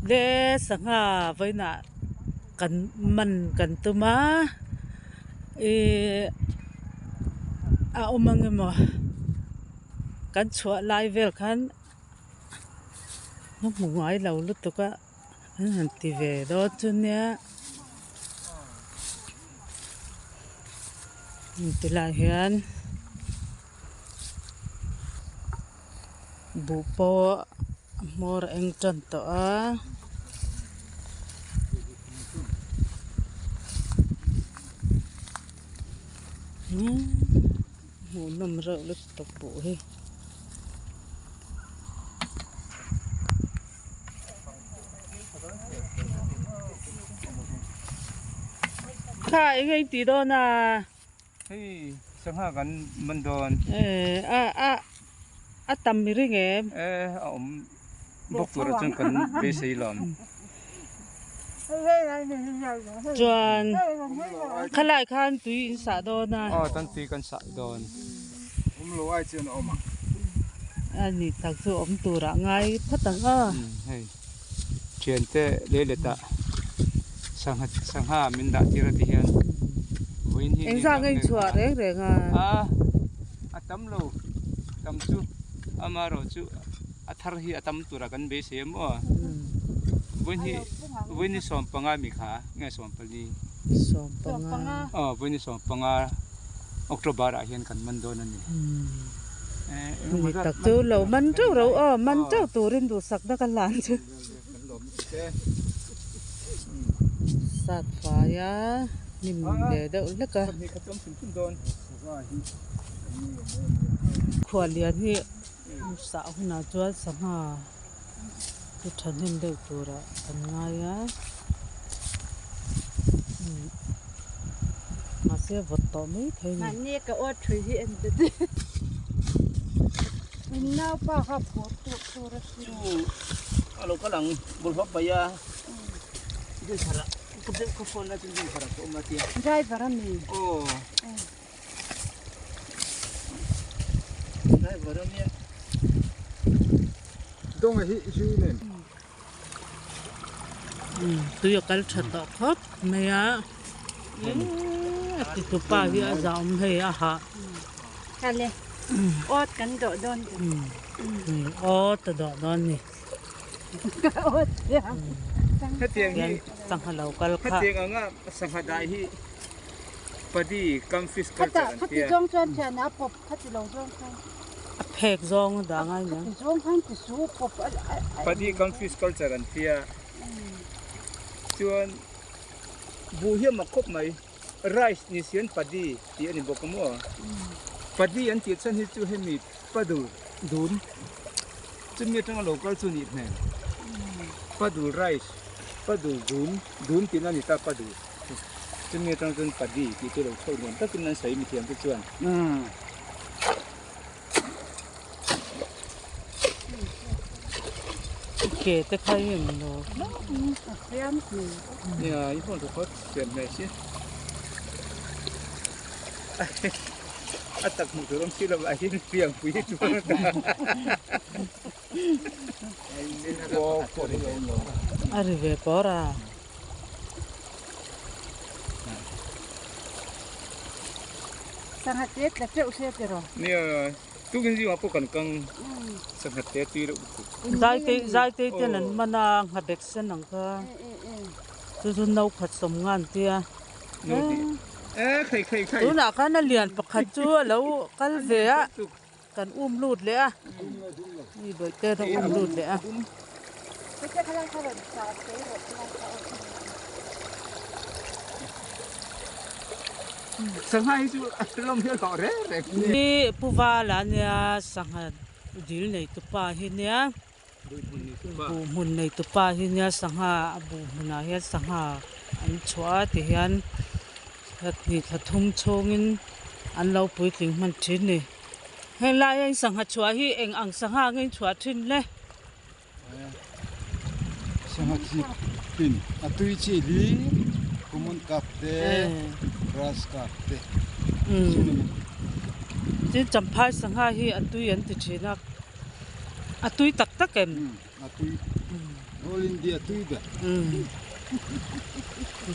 Le sangha vawiinah kan man kan tum a ihh a awm ang emaw kan chhuah lai vel khan ka hmu ngai lo lutuk a an han ti ve dawn chu nia tilai hian. Buh pawh a hmawr a eng tan tawh a. Hmuhnawm reuh lutuk buh hi. Kha eng nge in tih dawn a? Hei sangha kan man dawn. Eh a a a tam mi ring em? Eh a awm bawk tur ah chuan kan beisei lo ang. Chuan khalai khan tui in sah dawn a. Aw chuan tui kan sah dawn. Awm lo ai chuan a awm ang. A ni tak chu awm turah ngai phawt ang a. Hei thiante leilet ah sangha sangha min dah tir a ti hian vawiin hi Engzah nge in chhuah reng reng a? A a tam lo tam chu amaherawh chu a thar hi a tam turah kan beisei a maw vawiin hi vawiin hi sawmpanga mi kha nge sawmpali sawmpanga aw vawiin hi sawmpanga October ah hian kan man dawn a ni. Ni tak chu lo man teuh ro aw, man teuh turin duhsakna ka hlan chu. Sat fai a hnim ve deuh hlek a. Khuallian hi sah hunah chuan sangha chu thahnem deuh turah kan ngai a. Mahse vawt tawh mai thei a ni. Mahni ka aw thui hi en ta che. In naupa kha phur tur tur a si. Chu a lo kal ang bawlhhlawh paih a Dinthar ah ka deuh ka phone a chuan Dinthar ah ka awm a tia. Driver a mi? Aw. Driver a nia. Dawng a hi zui nen. Tui a kal tha tawh khawp mai a a ti tu pa hi a zah awm hei a hah Kale awt kan dawh dawn awt a dawh dawn ni awt chiang hetiang hi sangha lo kal kha hetiang anga sangha dai hi padi kam fish culture an tia khati zawng chuan thian a pawp khati lo zawng chuan A phek zawng a dah ngai nia. Padi kam fish culture an tia chuan buh hi a mak khawp mai rice ni sian padi tih a ni bawk a maw padi an tih chhan hi chu hemi padul dum chumi atanga lo kal chu nih hmel padul rice padul dum dum tihna a ni ta padul chumi atang chuan padi tih chu lo chhoh nuam takin an sawi mithiam te chuan. Ke te kha hi em lo Nia i phone chu khawt siam hmel si a tak hmuh tur awm si lo ah hian fiang pui hi chuan a ta a ri ve pawr a. Sangha te tla teuh se tiraw. Nia tukin zingah pawh kan kang sangha te tui reuh lutuk. Zaitei zaitei ten an man a nghabek sen ang kha chu chu no khat sawm nga an tia. No tih e khai khai khai. Tunah khan a lian pakhat chu a lo kal ve a kan um lut leh a mi bawihte a um lut leh a. Sangha hi chu a lawm hi a hlawh reng reng. Hi Pu Vala ania sangha dil nei tu pa hi nia buh hmun nei tu pa hi nia sangha a buh hmunah hian sangha an chhuah a ti hian thla hnih thla thum chhungin an lo puitling hman thin ni. Heng laia in sangha chhuah hi eng ang sangha nge in chhuah thin le? Sangha chi pin a tui chi li common carp te grass carp te Tin champhai sangha hi a tui an ti thin a, a tui tak tak em? A tui. All India tui ber. Umm.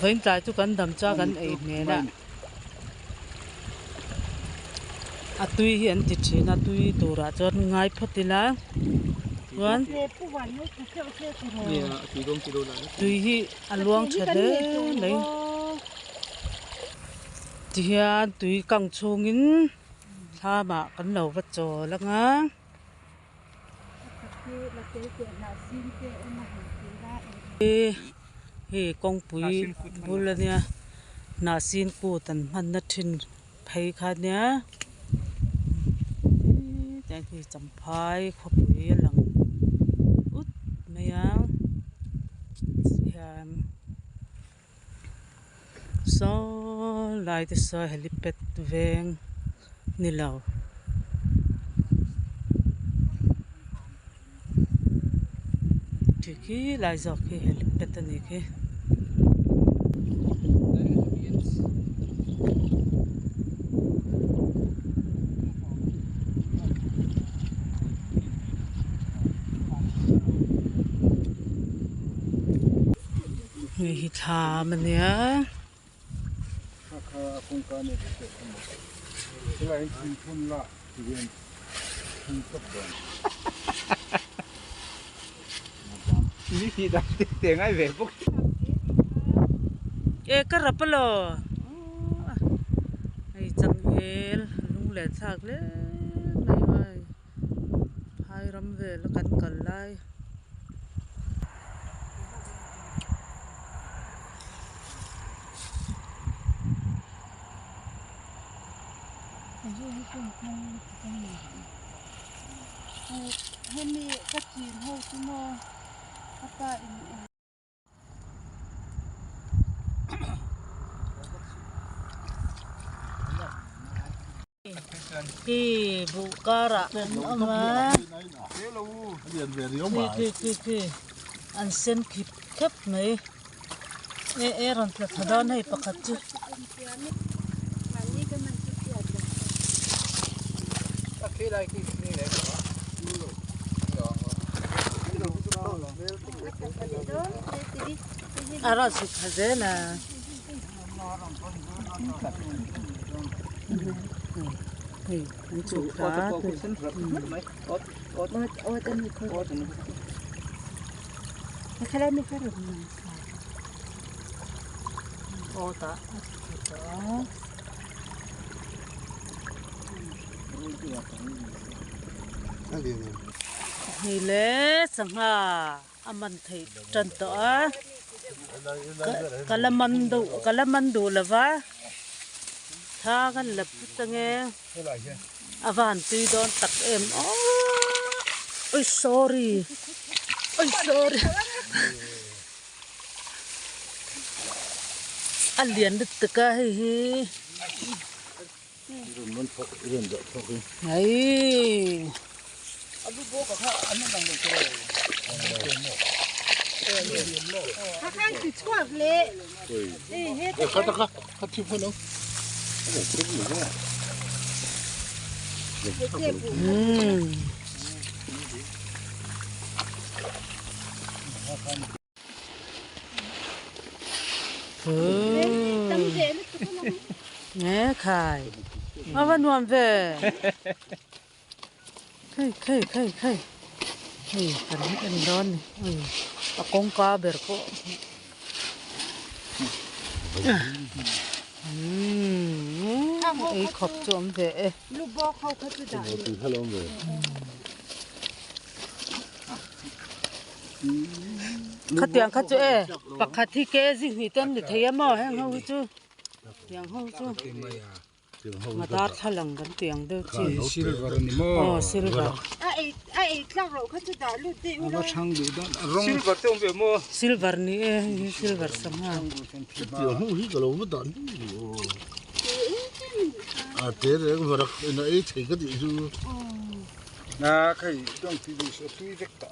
Vawiin tlai chu kan dam chuan kan ei hmel a. A tui hi an ti thin a tui turah chuan ngai phawt ila chuan tui hi a luang tha hle mai tihian tui kang chhungin thlamah kan lo va chawl ang a. Hei kawngpui bul a nia hnahsin kut an hmanna thin phei kha a nia tiang khi champhai khawpui a lang ut mai a hian saw lai te saw helipad veng ni lo. Khi khi lai zawk khi helipad a ni khi. Hei hi thlam a nia. E ka rap alaw hei changel lunglen thlak hle mai mai phai ram vel a kan kal lai. Hemi ka chin ho chu maw ka pa in eng. Khi buh karah an awm a khi khi khi khi an sen khip khep mai e e rawn tla thla dawn hei pakhat chu. A rawn chhuk thla zel a. Hei an chhuk thla Hei le sangha a man theih tan tawh a ka la man duh ka la man duh lo va thla kan la put ange a van tui dawn tak em aw oi sorry oi sorry. A lian lutuk a hei hi. Hei. Nge khai a va nuam ve khei khei khei khei hei kan en dawn ni a kawngka ber pawh ei khawp chu awm ve e. Khatiang kha chu e pakhat hi kg hnih te an ni thei a maw heng ho hi chu tiang ho chu madar thlalang kan tiang deuh chi silver ani maw aw silver silver te awm ve maw silver ni e hei hi silver sangha tiang ho hi ka lo va dan a te reng varak ina ei thei ka tih chu. Na khai dong tui du sa tui vek ta.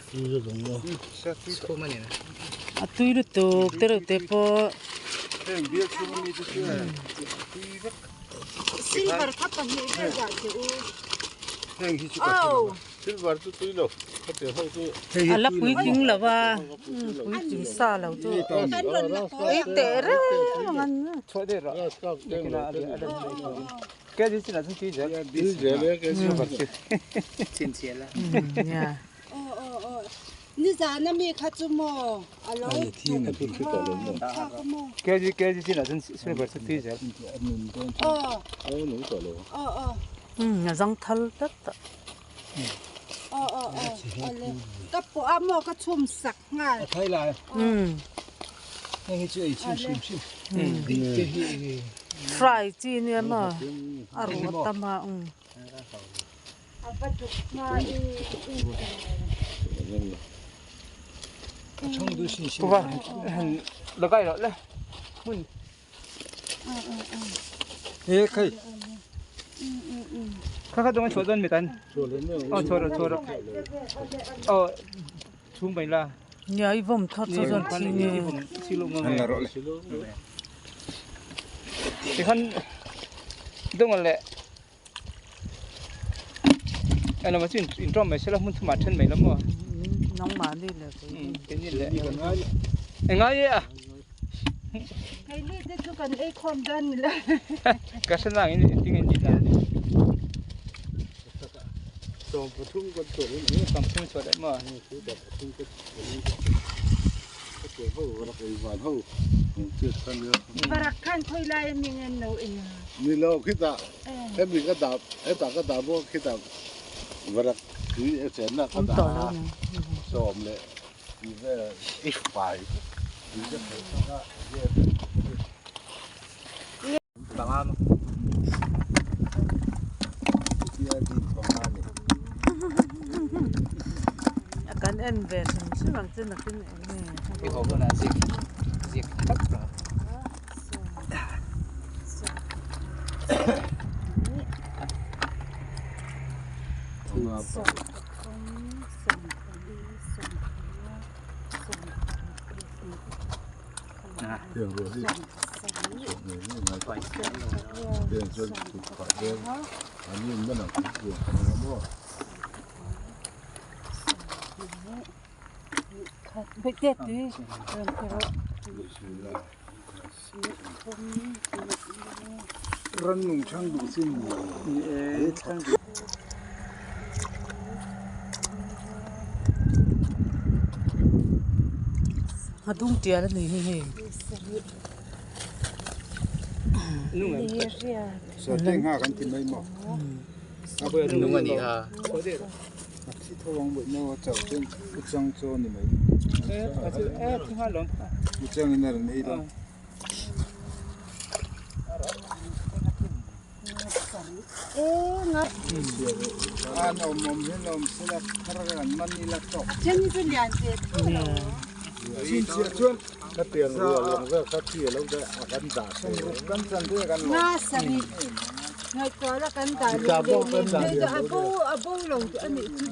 Tui vek ang maw. Sa tui thum ani na. A tui lutuk te reuh te pawh. Heng bial chhung ami te chu tui vek. Silver kha pahnih vel dah che u. Heng hi chu ka hre lo. Silver chu tui lo khatiang ho chu. A la puitling lo a, puitling sa lo chu. Ei teh reng ang an. Nizan ami kha chu maw a lo A zang thal tlat a. Ka pawh a maw ka chhum sak nghal. Fry chi nia maw a ruh a tam a. A va duk hma i. Nia i vawm thawt chu chuan thi nge. Nangmahni leh Keini te chu kan ei khawm dan ni lo. Varak khan khawi lai a mi ngen lo ei a. Ni lo khitah hemi ka dah hetah ka dah bawk khitah varak tui a chenna ka dah a sawm leh tih vel i fai tui ka theih chang a. Kan en ve hrim hrim ang chu nakin eng nge. Rannung chhang duh chin ni e. A dung tial a ni hi hei. Sate nga kan ti mai maw. Nung a ni a. A thi tho ang buai maw chauh chuan uchang chaw ni mai. Uchang in a rawn ei dawn. An awm awm hian awm sela thar an man ila tawk. Chhinchhiah chuan khatiang rual ang vel kha chi alo dah a kan dah thei a. Kan chan te kan Nga sarih ngaihtuah la kan dah leh leh leh leh a bo a bo lo a nih chu.